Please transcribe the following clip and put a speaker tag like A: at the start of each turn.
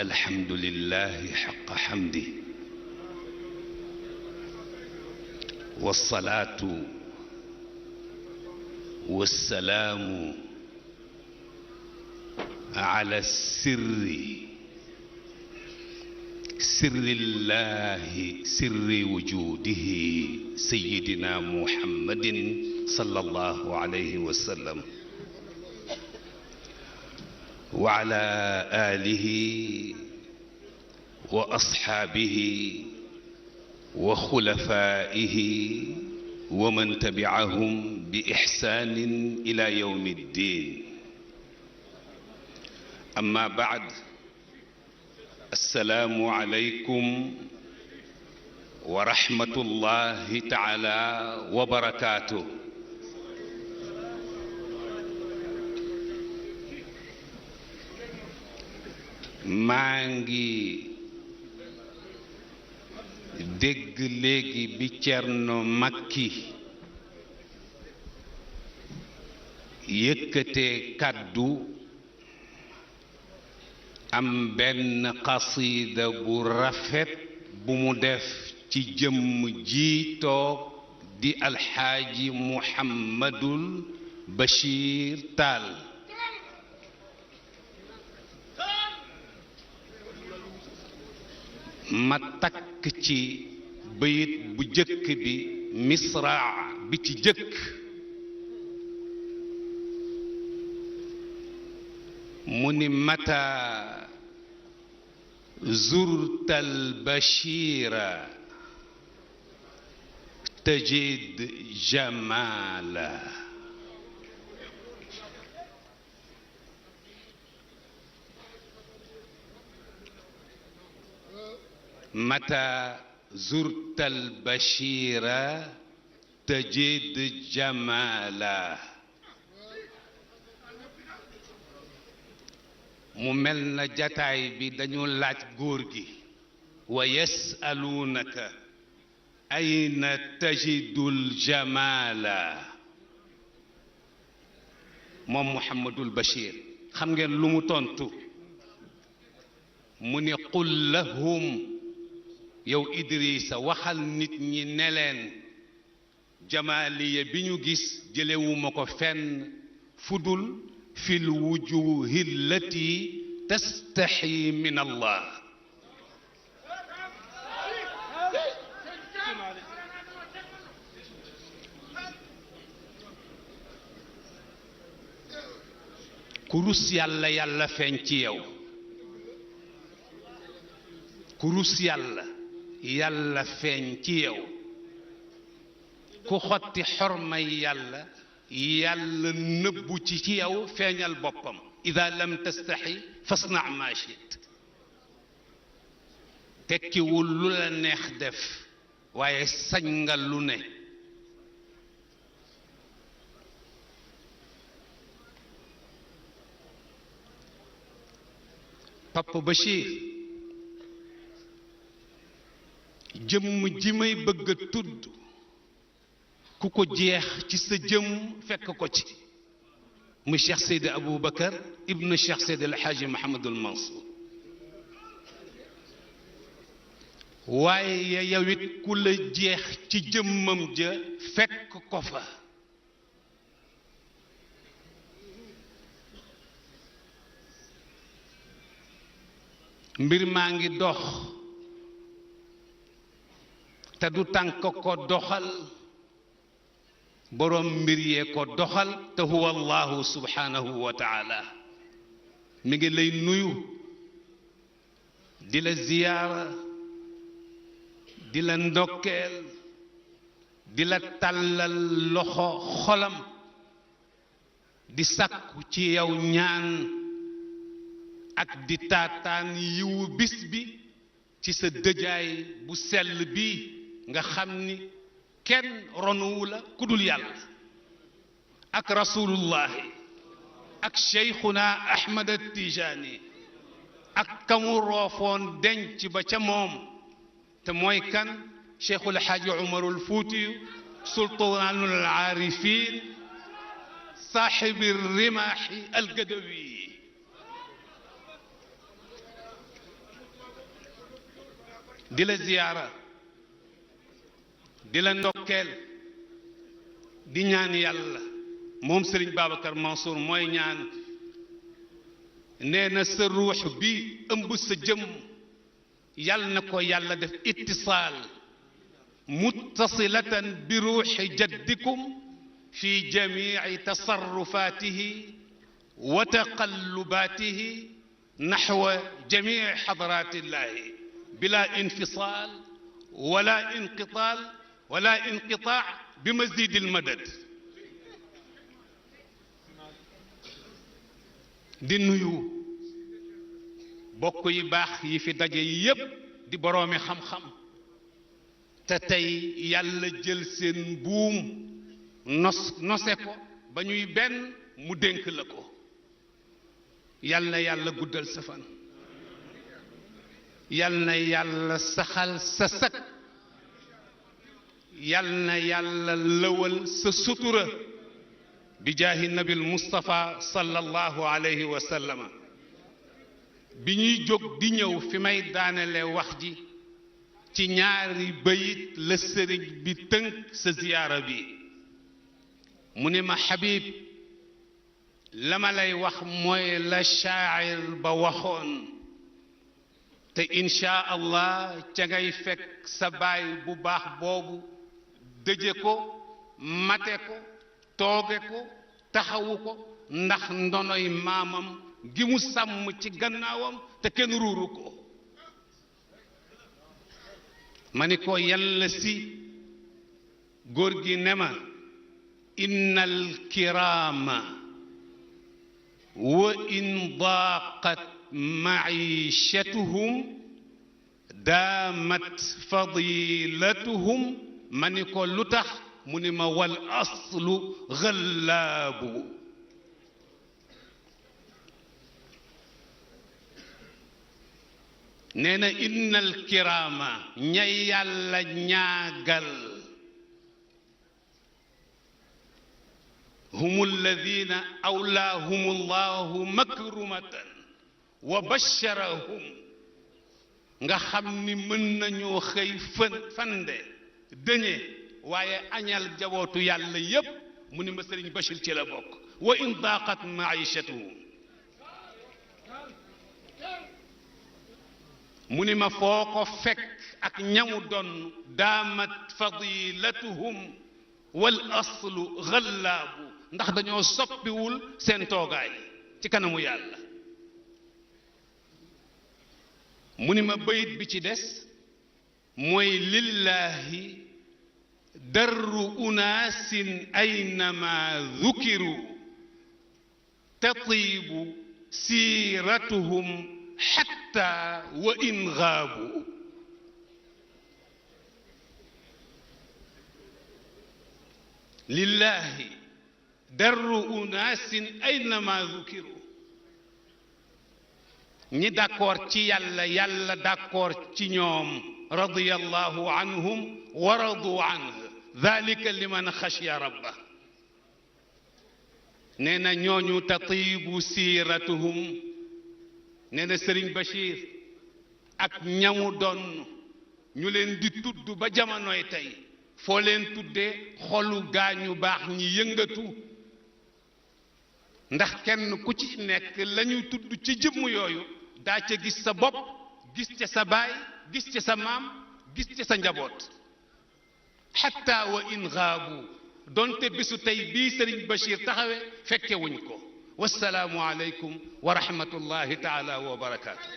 A: الحمد لله حق حمده والصلاة والسلام على سر الله سر وجوده سيدنا محمد صلى الله عليه وسلم وعلى آله وأصحابه وخلفائه ومن تبعهم بإحسان إلى يوم الدين. أما بعد، السلام عليكم ورحمة الله تعالى وبركاته. maa ngi dégg léegi bi Cerno Makki yëkkatee kàddu am benn xasida bu rafet bu mu def ci jëmm ji toog di alxaaji Muhammadul Bachir Taal. ma takk ci bayit bu jëkk bi misraa bi ci jëkk mu ni mata zurtal bashira tajid jamala. متى زرت البشير تجد جمالا. mu mel na jataay bi dañu laaj góor gi wa yasalunaka ayna tajidul jamala. moom Muhammadul Bachir xam ngeen lu mu tontu mu ni qul lahum yow Idrissa waxal nit ñi ne leen jamaaliya bi ñu gis jëlewuma ko fenn fudul fil wujuhi allati tastaxi min Allah. kurus yàlla yàlla feeñ ci yow, kurus yàlla yàlla feeñ ci yow, ku xotti xormay yàlla yàlla nëbbu ci yow feeñal boppam. ida lam tastaxi fasna ma shit. tekkiwul lu la neex def waaye sañ nga lu ne. Papa Bachir jëmm ji may bëgg a tudd ku ko jeex ci sa jëmm fekk ko ci mu Cheikh Seydi Aboubacar ibnu Cheikh Seydi El Hadji Mouhamadul Mansour. waaye yow it ku la jeex ci jëmmam ja fekk ko fa. mbir maa ngi dox te du tànk ko doxal boroom mbir yee ko doxal te huwa allahu subhanahu wa taala. mi ngi lay nuyu di la ziyaara di la ndokkeel di la tàllal loxo xolam di sàkku ci yow ñaan ak di taataan yiwu bis bi ci sa dëjaay bu sell bi nga xam ni kenn ronuwu la ku dul yàlla ak rasulullahi ak cheikhuna Ahmad Tijaani ak kamu roofoon denc ba ca moom te mooy kan cheikhul xaaji Umarul Fuutiyu sultaanul aarifin saaxibi rimaaxi algadawi. di la ziyaara di la ndokkeel di ñaan yàlla moom Serigne Babacar Mansour mooy ñaan nee na sa ruux bi ëmb sa jëm yàlla na ko yàlla def ittisaal muttasilatan bi ruuxi jaddikum fi jamici tasarrufaatihi wa taqallubaatihi naxwa jamici xadaraatillahi bila infisaal wala inqitaal wala inqitaac bi mazidi almadad di nuyu bokk yi baax yi fi daje yépp di boroomi xam-xam te tey yàlla jël seen buum nose ko ba ñuy benn mu dénk la ko yal na yàlla guddal sa fan yal na yàlla saxal sa sag yal na yàlla lëwal sa sutura bi jaahi nabil Mustafa sallallahu alayhi wa sallama bi ñuy jóg di ñëw fi may daanele wax ji ci ñaari bayit la sëriñ bi tënk sa ziyaara bi mu ne ma Habib la ma lay wax mooy la shaacir ba waxoon te insha allah ca ngay fekk sa baay bu baax boobu dëje ko mate ko tooge ko taxawu ko ndax ndonoy maamam gi mu sàmm ci gannaawam te kenn ruuru ko ma ni ko yàlla si góor gi ne ma inna alkiraama wa in daaqat maishatuhum daamat fadilatuhum ma ni ko lu tax mu ni ma wal aslu gallaabu nee na innal kiraama ña yàlla ñaagal hum alladina awlaahum allahu makrumatan wa basharahum nga xam ni mën nañoo xëy fande dëñe waaye añal jabootu yàlla yépp mu ni ma sëriñ Bachir ci la bokk wa in daaqat maishatuhum mu ni ma foo ko fekk ak ñamu doon daamat fadilatuhum wal aslu gallaabu ndax dañoo soppiwul seen toogaay ci kanamu yàlla mu ni ma bayit bi ci des mooy lillahi darru unaasin aynama dhukiru tatiibu siiratuhum xatta wa in gaabu lillahi darru unaasin aynama dhukiru ñi d'accord ci yàlla yàlla d'accord ci ñoom radiyallahu anhum wa radu anhu dhalika liman xashiya rabba nee na ñooñu tatiibu siiratuhum nee na Sëriñ Bachir ak ñamu doon ñu leen di tudd ba jamonoy tey foo leen tuddee xolu gaañu baax ñi yëngatu ndax kenn ku ci nekk lañuy tudd ci jëmm yooyu daa ca gis sa bopp gis ca sa baay gis ca sa maam gis ca sa njaboot xatta wa in gaabu donte bisu tey bii Sëriñ Bachir taxawe fekke wuñ ko wassalaamu aleykum wa rahmatullahi taala wa barakaatu